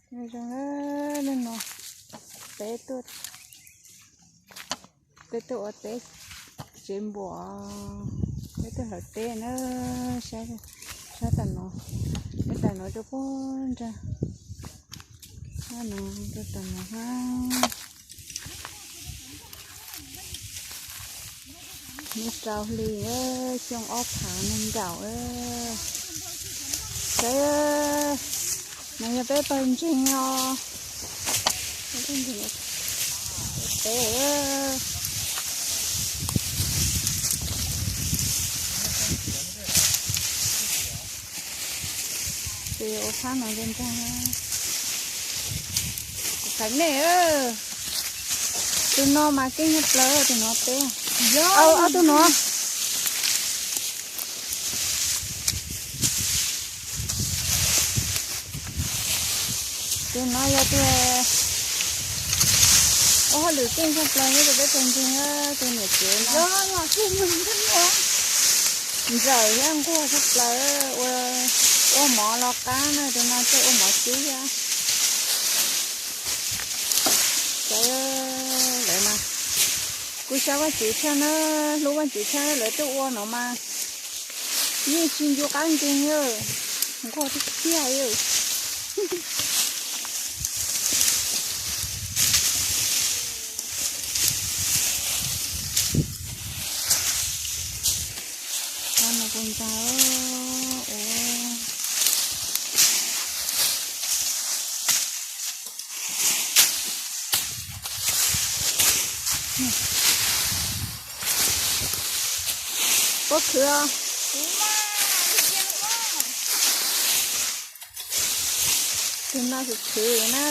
Zoo na, hnub no peb tuaj, peb tuaj ua teb tsev npuas, peb tuaj hlawv teb na, saib, saib tam no, peb tam no rau puag nrag, no rau tam no hab. Hnub rau hli, xyoo ob phav nees nkaum. Saib, no yog peb pawg ntseeg os. Peb ua phab no ntag. Kuv qhia nej, tus no mas keej tshaj plaws, tus no peb, ob tug no. Tus no yog tus ua hauj lwm keej tshaj plaws nyob rau peb pawg ntseeg, tus niam tsev no. Ntxawm thiab nquag tshaj plaws, ua, ua mov los qab na, tus no thiaj ua mov cub thiab. Lawv mas, kuv xav Vaj Tswv tshaj na, hlub Vaj Tswv tshaj, lawv tuaj ua no mas yeej tsis ncu qab nkees, nquag tiag tiag. Puab khwv os. Tus no khwv khwv na.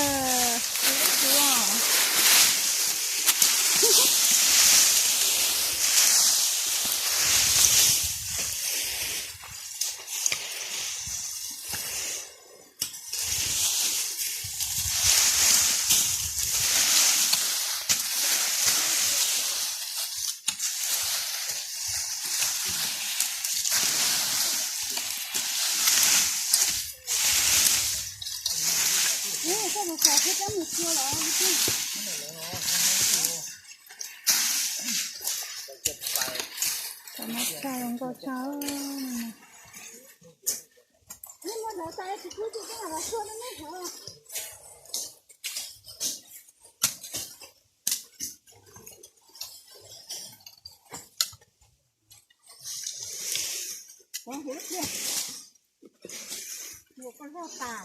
Tau no tag zoo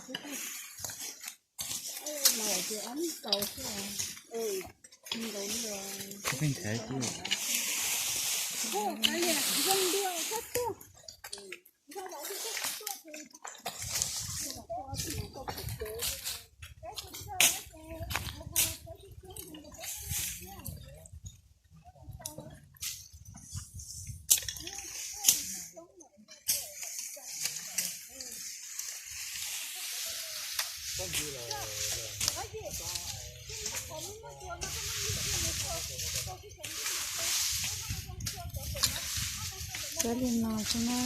nkauj tshaj. Cov li no xwb na.